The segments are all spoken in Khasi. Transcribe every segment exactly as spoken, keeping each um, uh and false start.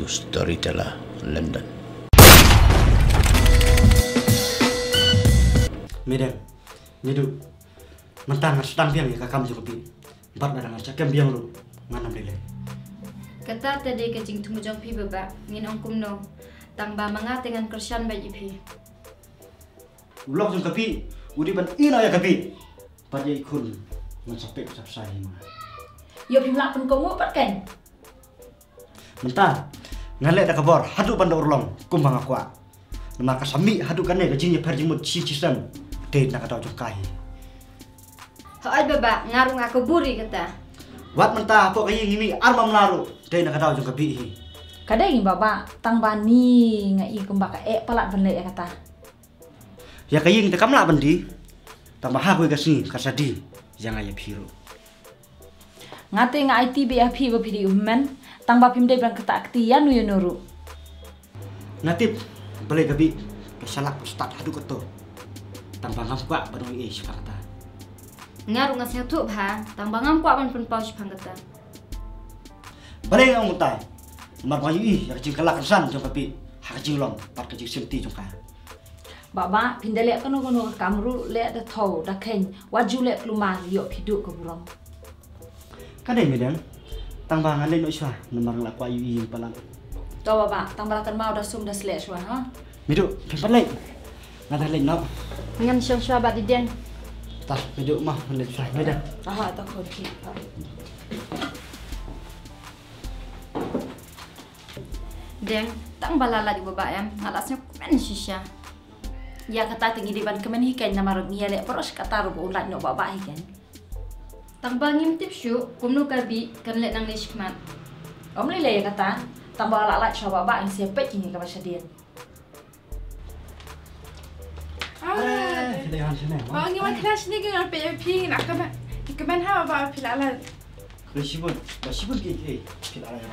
Storyteller London. Midang, Midu, mynta nga sdang biang ïa ka kam jong ka Bi. Bad lada nga shah kem biang ruh ngan ym lei lei. Kata te dei ka jingthmu jong phi Baba, ngin ong kumno? Tang ba ma nga te ngan kyrshan bad ïa phi. U lok jong ka Bi u dei ban ïehnoh ïa ka Bi. Bad ïa i khun ngan sa peit sa psa ïa ma. Ïoh phim lah pynkohnguh pat kan. Mynta nga leh da ka bor haduh ban da urlong kumba nga kwah. Namar ka sa mih haduh kane ka jingïapher jingmut shi shisem. Te na ka daw jong ka hi. Hooid Baba, nga ruh nga ka buri kata. Wat mynta hapoh ka ïing ngi mih ar mamla ruh. Te na ka daw jong ka Bi hi. Ka dei ngi Baba, tang ba ni nga i kumba ka eh palat ban leh ïa kata. Ïa ka ïing te kam lah ban die. Tang ba ha kawei ka sngi ka sa die ïa nga ïa phi ruh. Nga te nga aiti beit ïa phi ba phi dei u hynmen, tang ba phim dei ban ktah kti ïano ïano ruh. Nga tip balei ka Bi ka shalak ka stad haduh kato. Tang ba ngam kwah ban ong ei ei shaphang kata. Nga ruh nga sngewthuh bha, tang ba ngam kwah ban pynpaw shaphang kata. Balei nga ong kumta? Namar ba nga ïohi ïa ka jingkylla kynsan jong ka Bi ha ka jinglong bad ka jingsngewthuh jong ka. Baba, phin da leh kano kano ka kam ruh leh da thaw da kheiñ, wat ju leh kulmar, ïoh phi duh ka burom. Ka dei Midang, tang ba ngan leit noh shuwa namar nga la kwah ïohi ïing palat. To Baba, tang ba la kynmaw da sum da sleh shuwa ha. Midu, phin pat leit. Nga da leit noh. Ngan shong shuwa bad i Deng. Ta, Midu, ma, ngan leit shuwa, Midang. Aha, ta khun ki. Deng, tang ba la lait u Baba em, nga la sngewkmen shisha. Ïa kata te ngi dei ban kmen hi keiñ namar ngi ïaleh baroh shi katta ruh ba u lait noh u Baba hi keiñ. Tang ba ngim tip shuh kumno ka Bi kan leh nangne shakhmat. Ym lei lei ïa kata, tang ba la lait sha u Baba ngi sa peit kine kaba shadien. Ah, eh, phi la wan shane, ma? Ba ngi wan khana shane, ngi wan peit ïa phi, ngi la kmen, ngi kmen ha ba phi la lait. Ba shibun, ba shibun ki, ki, phi la lait.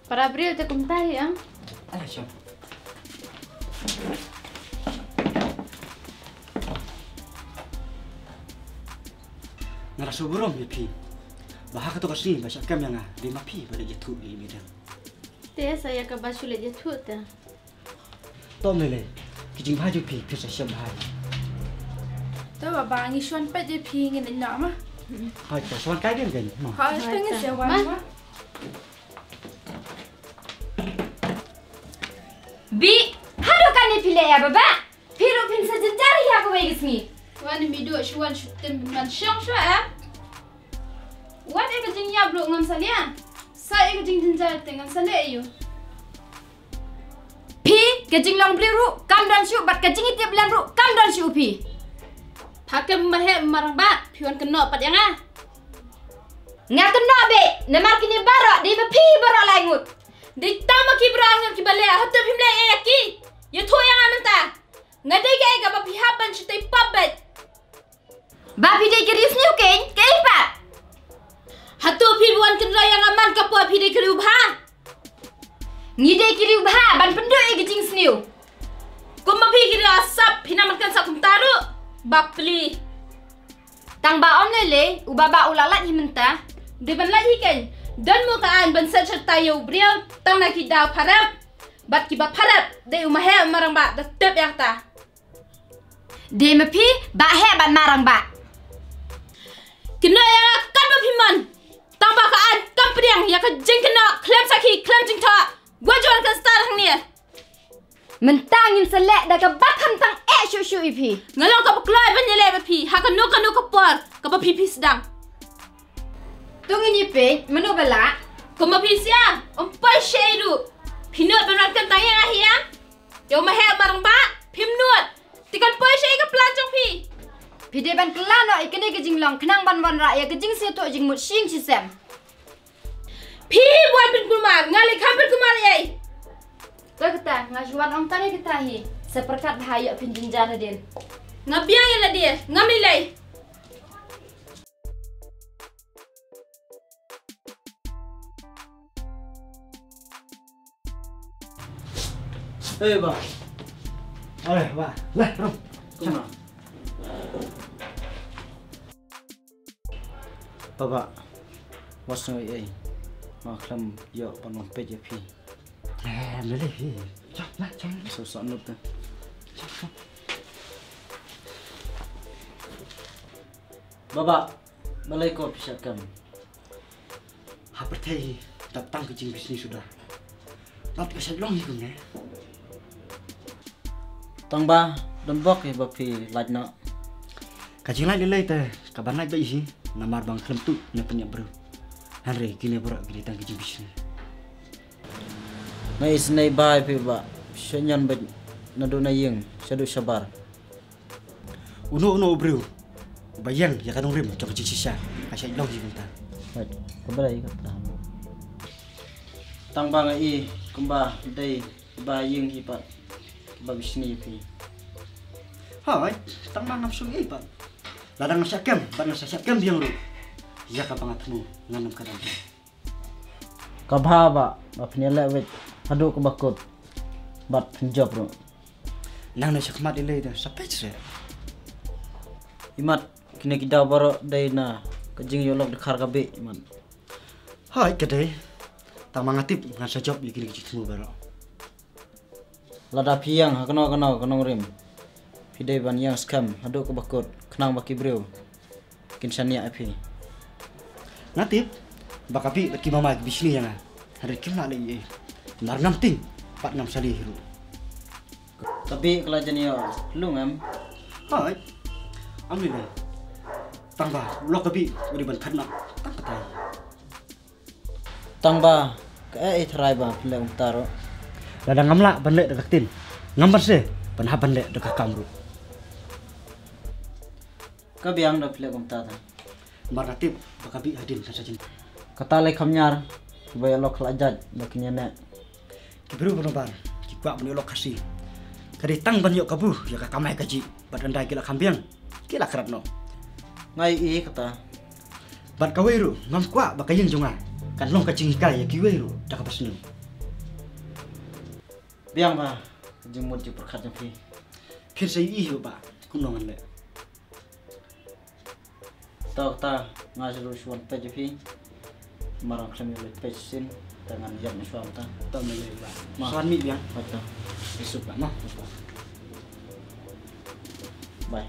Para briew te kumta hi, ah? Ai, shon. Nga la sngewburom ïa phi. Ba ha kato ka sngi ba shah kem ïa nga, dei ma phi ba dei ïathuh ïa i Midang. Te sa ïa kaba shu leit ïathuh te. To ym lei lei. Ki jingbha jong phi, phi sa shem bha. To Baba, ngi shu wan peit ïa phi, ngin leit noh ma. Hooid, to shu wan kai biang biang ma. Hooid, to ngin sa wan ma. Bi, haduh kane phi leh ïa Baba? Phi ruh phin sa jynjar ïa kawei ka sngi. Wan Midu, shu wan shu tim ban shong shuwa em. Wat ïa ka jingïap ruh ngam sa leh. Sa ïa ka jingjynjar te ngam sa leh ïa u. Phi, ka jinglong briew ruh kam don shuh bad ka jingïatiplem ruh kam don shuh phi. Pha kem ma heh ma rangbah, phi wan kynnoh pat ïa nga. Nga kynnoh beit, namar kine baroh dei ma phi baroh lai ngut. Dei tang ma ki baroh lai ngut kiba leh, hato phim leh ïa ki? Ïathuh ïa nga mynta. Nga dei kaei kaba phi hap ban shu tei pap beit? Ba phi dei ka riewsniew keiñ, kaei pat? Hato phi wan kynroi ïa nga man ka por phi dei ka riewbha? Ngi dei ki riewbha ban pynduh ïa ki jingsniew. Kumba phi ki riew asap phi nang ban kynsan kumta ruh. Bapli. Tang ba ym lei lei, u Baba u la lait hi mynta. Dei ban lait hi keiñ. Don mo ka aiñ ban set shartai ïa u briew tang na ki daw pharap. Bad kiba pharap dei u ma heh ma rangbah, da tip ïa kata. Dei ma phi, Bah Heh bad ma rangbah. Kynnoh ïa nga katba phi mon. Tang ba ka aiñ kam pdiang ïa ka jingkynnoh khlem sakhi khlem jingthoh. Wat ju wan kynstad hangne. Mynta ngin sa leh da kaba kham tang eh shuh shuh ïa phi. Nga long kaba kloi ban ïaleh bad phi ha kano kano ka por kaba phi phi sdang. To ngin ïa peit mano ba lah. Kumba phi sha, ym poi shaei ruh. Phi nud ban wan kynthah ïa nga hi ïa. Ïa u ma heh ma rangbah, phim nud. Te kan poi shaei ka plan jong phi. Phi dei ban kylla noh ïa kane ka jinglong khnang ban wanrah ïa ka jingsngewthuh jingmut shi ïing shi sem. Phi wan pynkulmar, nga leh kham pynkulmar ei. To kata, nga shu wan ong tang ïa kata hi. Sa pyrkhat bha ïoh phin jynjar hadien. Nga biang ïa lade, ngam lei lei. Eh, Bah. Aleh, Bah. Leh, rum. Kumno? Baba, wat sngew ei ei. Nga khlem ïoh ban wan peit ïa phi. Eh, lele hi. Chap, na, chap. So, so, nut, eh. Baba, balei ko phi shah kem? Ha pyrthei hi, dap tang ka jingbishni suda. Dap ka shah long hi kumne. Tang ba, dang bok hi ba phi lait noh. Ka jinglait lei lei te, ka ban lait ba hi, namar ba nga khlem tuh, ne pynïap briew. Hynrei kine baroh kine tang ka jingbishni. Nga isynei bha ïa phi ba, sha ñion ba, naduh na ïing, shaduh shabar. Uno uno u briew uba ïeng ïa ka nongrim jong ka jingshisha ka shait long hi mynta. Hooid, kaba dei kata. Tang ba nga i kumba dei ba ïeng hi pat ba bishni ïa phi. Hooid, tang ba ngam shym i pat. Lada nga shah kem bad nga shah shah kem biang ruh, ïa kaba nga thmu ngan ym kdang. Ka bha ba, ba phin ïaleh weit haduh kaba kut bad phin jop ruh. Nang ne shakhmat i lei da sa peit seh. Imat kine ki daw baroh dei na ka jingïalok dkhar ka bih imat. Hai ka dei. Tang ma nga tip ngan sa jop ïa kine ki jingthmu baroh. Lada phi ïeng ha kano kano ka nongrim, phi dei ban ïeng skhem haduh kaba kut khnang ba ki briew kin shaniah ïa phi. Nga tip ba ka bih bad ki mama ki bishni ïa nga. Hynrei kim lah leh ei ei. Mar ngam tieng bad ngam sali hi ruh. Ka bih ka la jan ïoh lung em? Hai. Am ni dei. Tang ba u lok ka bih u dei ban khatnah tang katai. Tang ba kaei ei tharai ba phin leh kumta ruh? Lada ngam lah ban leh da ka ktien, ngam banse ban hap ban leh da ka kam ruh. Ka biang da phin leh kumta ta. Mar nga tip ba ka bih hadien kan sa jin. Kata lei kham ñiar ba ïalok khlajat ba kin ïaneh. Ki briew ba nabar ki kwah ban ïoh lok Khasi. Ka dei tang ban ïoh kabu ïa ka kamai kajih bad ynda ki la kham biang ki la krat noh. Nga ïohi kata. Bad kawei ruh ngam kwah ba ka ïing jong nga kan long ka jinghikai ïa kiwei ruh da kaba sniew. Biang ba ka jingmut jingpyrkhat jong phi. Phin sa ïohi ruh ba kumno ngan leh. Tau kata nga shu wan peit ïa phi. Marang khlem ïa peit shisien te ngan ïap na shuwa kata. Tau me lei ba. Ma. Shuwa mih biang. Kata. Isuk ba ma. Bye.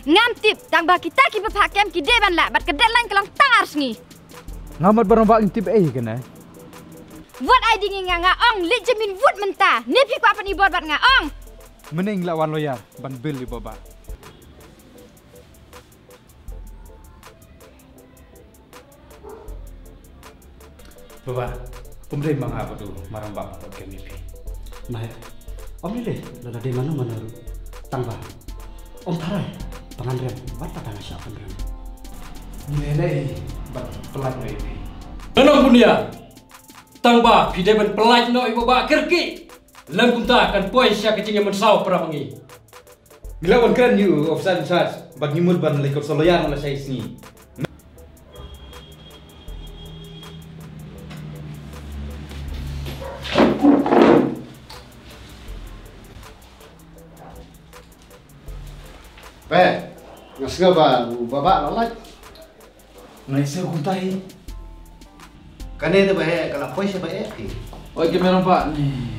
Ngam tip tang ba kita kiba phah kem ki dei ban lah bad ka deadline ka long tang ar sngi. Nga mat barang ba ngin tip ei kane. Wat ai ding ïa nga, nga ong leit jamin wut mynta. Ne phi kwah pan i bor bad nga ong. Mynne ngi la wan lawyer ban bill ïa baba. Baba, um dei ma nga ba du marang ba ba kem ïa phi. Mai, ym lei lei lada dei mano mano ruh. Tang ba ym tharai ba ngan rem wat kata nga shah ban rem. Ngi lei lei ban pyllait noh ïa phi. Ngan ym bun ïa. Tang ba phi dei ban pyllait noh ïa baba, kyrkieh. Lem kumta kan poi sha ka jingïamynsaw para ma ngi. Ngi la wan kren ïa u officer in charge bad ngi mut ban leit consult lawyer na shai sngi. Pe, nga sngew ba u baba la lait. Nga ïa sngewthuh kumta hi. Kane te ba heh ka la poi sha ba heh phi. Oi, ke merong pa ni.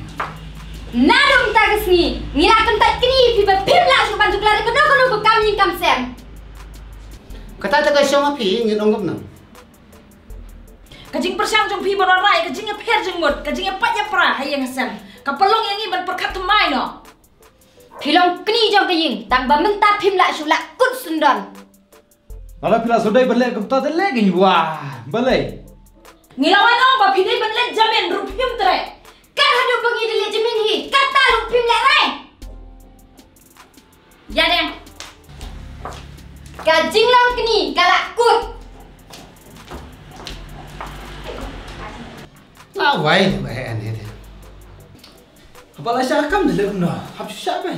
Naduh mynta ka sngi ngi la kyntait kni ïa phi ba phim lah shuh ban juklar ïa kano kano ka kam ïing kam sem. Kata te ka shong ha phi, ngin ong kumno? Ka jingpyrshang jong phi ban wanrah ïa ka jingïapher jingmut, ka jingïapait ïapra ha ïing ha sem, ka pynlong ïa ngi ban pyrkhat thymmai noh. Phi long kni jong ka ïing, tang ba mynta phim lah shuh lah kut syndon. Lada phi la sdang ban leh kumta te leh ngi, wah, balei? Ngi la wan ong ba phi dei ban leit jamin ruh phim treh. Kat haduh ba ngi da leit jamin hi, kata ruh phim leh re. Ïa dei. Ka jinglong kni ka la kut. La wai ba heh ne te. Haba la shah kam de le kumno, hap shu shah bai.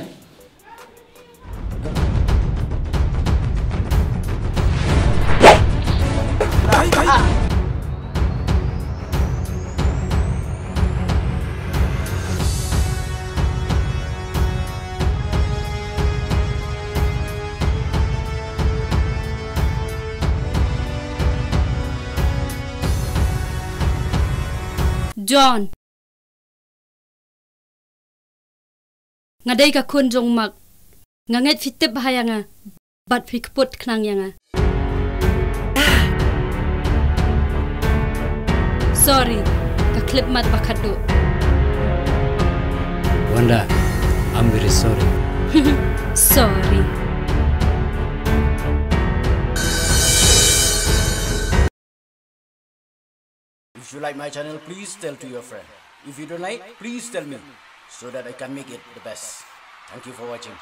John. Nga dei ka khun jong Mark. Nga ngeit phi tip bha ïa nga. Bad phi kput khnang ïa nga. Sorry. Ka khlipmat ba khatduh. Wanda, I'm very sorry. Sorry. If you like my channel, please tell to your friend. If you don't like, please tell me so that I can make it the best. Thank you for watching.